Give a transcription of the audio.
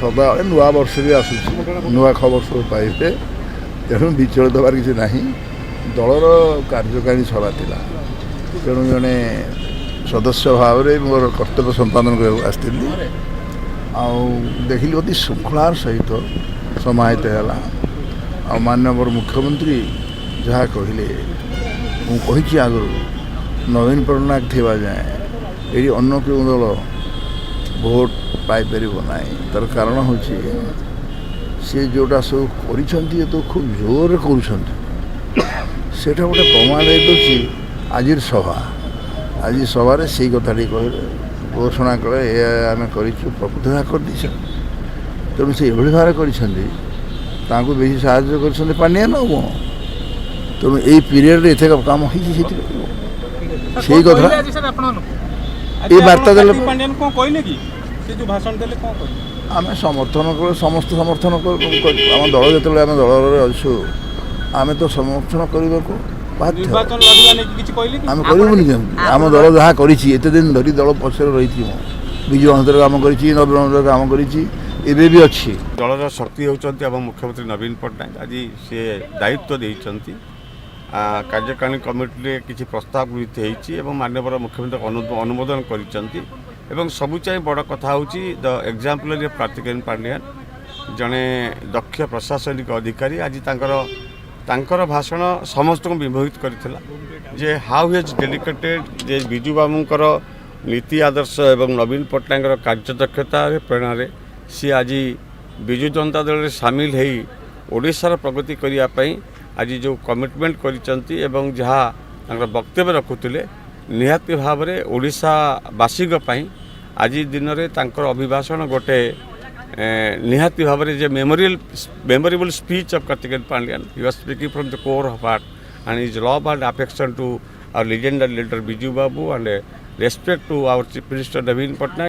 ସଦାବେଳେ ନୂଆ ବର୍ଷ ବି ଆସୁଛି, ନୂଆ ଖବର ସବୁ ପାଇବେ। ତେଣୁ ବିଚଳିତ ହେବାର କିଛି ନାହିଁ। ଦଳର କାର୍ଯ୍ୟକାରିଣୀ ସଭା ଥିଲା, ତେଣୁ ଜଣେ ସଦସ୍ୟ ଭାବରେ ମୋର କର୍ତ୍ତବ୍ୟ ସମ୍ପାଦନ କରିବାକୁ ଆସିଥିଲି। ଆଉ ଦେଖିଲି, ଅତି ଶୃଙ୍ଖଳାର ସହିତ ସମାହିତ ହେଲା। ଆଉ ମାନ୍ୟବର ମୁଖ୍ୟମନ୍ତ୍ରୀ ଯାହା କହିଲେ, ମୁଁ କହିଛି ଆଗରୁ, ନବୀନ ପଟ୍ଟନାୟକ ଥିବା ଯାଏଁ ଏଠି ଅନ୍ୟ କେଉଁ ଦଳ ଭୋଟ ପାଇପାରିବ ନାହିଁ। ତାର କାରଣ ହେଉଛି, ସେ ଯେଉଁଟା ସବୁ କରିଛନ୍ତି, ଏ ତ ଖୁବ୍ ଜୋରରେ କରୁଛନ୍ତି। ସେଇଟା ଗୋଟେ ପ୍ରମାଣ ଦେଉଛି ଆଜିର ସଭା। ଆଜି ସଭାରେ ସେଇ କଥାଟି କହିଲେ, ଘୋଷଣା କଲେ, ଏହା ଆମେ କରିଛୁ। ପ୍ରକୃତ ଏହା କରିଦେଇଛନ୍ତି। ତେଣୁ ସେ ଏଭଳି ଭାବରେ କରିଛନ୍ତି, ତାଙ୍କୁ ବେଶୀ ସାହାଯ୍ୟ କରିଛନ୍ତି ପାଣ୍ଡିଆନ ଆଉ କ'ଣ। ତେଣୁ ଏଇ ପିରିୟଡ଼ରେ ଏତେ କାମ ହେଇଛି, ସେଥିପାଇଁ ସେଇ କଥା ଆଜି ସାର୍ ଆପଣମାନଙ୍କୁ ଏଇ ବାର୍ତ୍ତା ଦେଲେ। ପାଣ୍ଡିଆନ କ'ଣ କହିଲେ କି? ସେ ଯୋଉ ଭାଷଣ ଦେଲେ, କ'ଣ କହିଲେ? ଆମେ ସମର୍ଥନ କରୁ, ସମସ୍ତେ ସମର୍ଥନ କରୁ। ଆମ ଦଳ, ଯେତେବେଳେ ଆମେ ଦଳରେ ଅଛୁ, ଆମେ ତ ସମର୍ଥନ କରିବାକୁ ବାଧ୍ୟ। ନିର୍ବାଚନ ଲଢ଼ିବା ନେଇକି କିଛି କହିଲେ କି? ଆମେ କରିବୁନି କେମିତି? ଆମ ଦଳ ଯାହା କରିଛି ଏତେ ଦିନ ଧରି, ଦଳ ପଛରେ ରହିଛି। ମୁଁ ବିଜୁ ଜନତା କାମ କରିଛି, ନବୀନ ଜନତା କାମ କରିଛି, ଏବେ ବି ଅଛି। ଦଳର ଶକ୍ତି ହେଉଛନ୍ତି ଆମ ମୁଖ୍ୟମନ୍ତ୍ରୀ ନବୀନ ପଟ୍ଟନାୟକ। ଆଜି ସେ ଦାୟିତ୍ୱ ଦେଇଛନ୍ତି। କାର୍ଯ୍ୟକାରିଣୀ କମିଟିରେ କିଛି ପ୍ରସ୍ତାବ ଗୃହୀତ ହେଇଛି ଏବଂ ମାନ୍ୟବର ମୁଖ୍ୟମନ୍ତ୍ରୀ ଅନୁମୋଦନ କରିଛନ୍ତି। ଏବଂ ସବୁ ଚାହିଁ ବଡ଼ କଥା ହେଉଛି ଦ ଏକ୍ଜାମ୍ପଲାରୀ ଅଫ୍ କାର୍ତ୍ତିକେୟନ ପାଣ୍ଡିଆନ, ଜଣେ ଦକ୍ଷ ପ୍ରଶାସନିକ ଅଧିକାରୀ। ଆଜି ତାଙ୍କର ଭାଷଣ ସମସ୍ତଙ୍କୁ ବିମୋହିତ କରିଥିଲା ଯେ ହାଉ ହେଜ୍ ଡେଡିକେଟେଡ୍, ଯେ ବିଜୁ ବାବୁଙ୍କର ନୀତି ଆଦର୍ଶ ଏବଂ ନବୀନ ପଟ୍ଟନାୟକଙ୍କର କାର୍ଯ୍ୟଦକ୍ଷତାରେ ପ୍ରେରଣାରେ ସିଏ ଆଜି ବିଜୁ ଜନତା ଦଳରେ ସାମିଲ ହେଇ ଓଡ଼ିଶାର ପ୍ରଗତି କରିବା ପାଇଁ ଆଜି ଯେଉଁ କମିଟମେଣ୍ଟ କରିଛନ୍ତି ଏବଂ ଯାହା ତାଙ୍କର ବକ୍ତବ୍ୟ ରଖୁଥିଲେ, ନିହାତି ଭାବରେ ଓଡ଼ିଶାବାସୀଙ୍କ ପାଇଁ ଆଜି ଦିନରେ ତାଙ୍କର ଅଭିଭାଷଣ ଗୋଟେ ନିହାତି ଭାବରେ ଯେ memorable speech of Karthikeyan Pandian. He was speaking from the core of heart and his love and affection to our legendary leader Biju Babu and respect to our Chief Minister Naveen Patnaik.